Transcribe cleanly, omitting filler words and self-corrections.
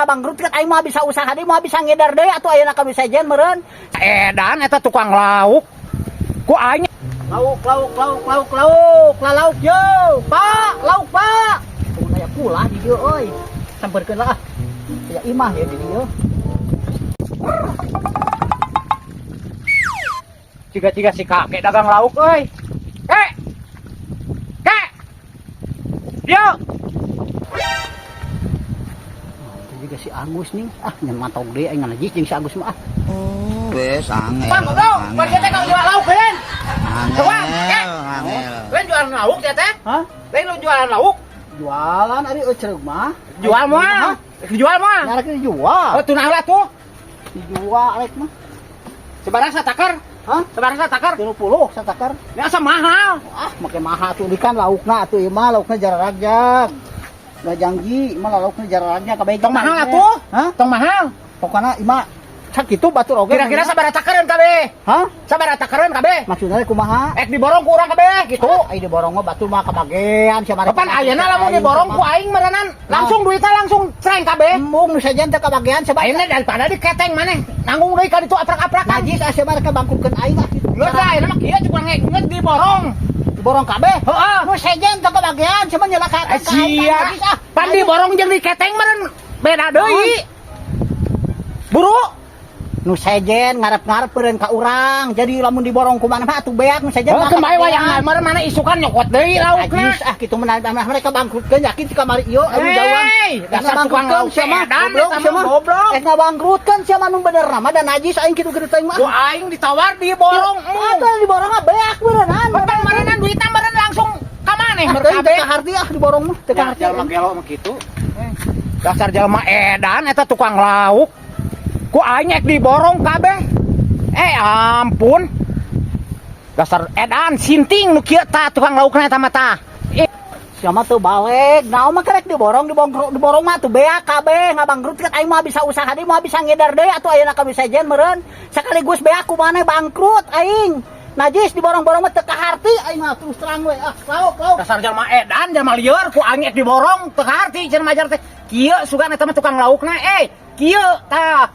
Bangkrut kan aing mah bisa usaha deui, mah bisa ngedar deui atuh ayeuna ka bisa jen meureun. Edan eta tukang lauk. Ku aing Lauk, lauk, lauk, lauk, lauk, lauk yo. Pak, lauk, Pak. Tunggu aya kulah di dieu euy. Sampeurkeun lah ah. Aya imah ya di dieu. Ciga-ciga si kakek dagang lauk euy. Kek. Kek. Yo. Itu juga si Agus nih. Ah, nyen mantog deui aing nganajis jeung si Agus mah ah. Wes angel. Bang, goblok. Bang teh kang jual lauk lain. Coba, kek. Angel, angel. Lain jualan lauk ya teh? Hah? Lain lu jualan lauk? Jualan ari euceureuh mah. Jual moal. Jual moal. Nyarek dijual. Oh, tunah lah tuh. Dijual rek mah. Sabaraha satakar? Hah? Sabaraha satakar? 30 satakar. Ya asa mahal. Ah, make mahal tuh ikan laukna atuh ieu mah laukna jararagjag. Udah janji, mah laukna jararagjag kabeh. Tong mahal atuh. Hah? Tong mahal. Pokokna ieu mah sakitu batur oge. Kira-kira sabaraha takareun kabeh? Hah? Sabaraha takareun kabeh? Maksudnya kumaha? Ek diborong ku urang kabeh gitu. Ai diborong mah batur mah kabagean sia Kapan ayeuna lamun diborong ku aing meureunan langsung duitna langsung cereng kabeh. Embung nu sejen teh kabagean sia Ayeuna daripada diketeng maneh nanggung deui ka ditu aprak-aprakan. Najis ah sia mah bangkrutkeun aing ah kitu. Geus lah ayeuna mah kieu cuk urang geus diborong. Diborong kabeh. Heeh. Nu sejen teh kabagean sia mah nyelakakeun Eh, ka aing sia. najis ah. Pan diborong jeung diketeng meureun beda deui. Buru. Nu sejen ngarep-ngarep meureun ka urang. Jadi lamun diborong ku maneh mah atuh beak nu sejen. Heuh mah kembali kabagean. wayang meureun mana isukan nyokot deui laukna. Najis ah kitu mah nah, mereka bangkrutkeun yakin ti kamari ieu anu jauhan. Hei, dasar tukang lauk sia mah edan, goblok eta sia mah mah. goblok. Eh ngabangkrutkeun sia mah nu bener mah da najis aing kitu-kitu teh mah. Ku aing ditawar diborong. Atuh diborong mah beak beureunan. Pan meureunnan duitna meureun langsung ka maneh Ah, meureun teuing teu kabeh. kaharti ah diborong mah teu kaharti. Jalma gelo mah kitu. Dasar jalma edan eta tukang lauk. Ku aing ek diborong kabeh. Eh ampun. Dasar edan sinting nu kieu tah tukang laukna eta mah tah. Eh, Sia mah teu balik. Naon mah kerek diborong diborong diborong mah tuh beak kabeh ngabangkrut kan aing mah bisa usaha deui mah bisa ngedar deui atuh ayeuna ka bisa sejen meureun. Sekaligus beak ku maneh bangkrut aing. Najis diborong-borong mah teu kaharti aing mah terus terang we ah lauk lauk. Dasar jalma edan jalma lieur ku aing ek diborong teu kaharti cenah majar teh. Kieu sugan eta mah tukang laukna eh kieu tah.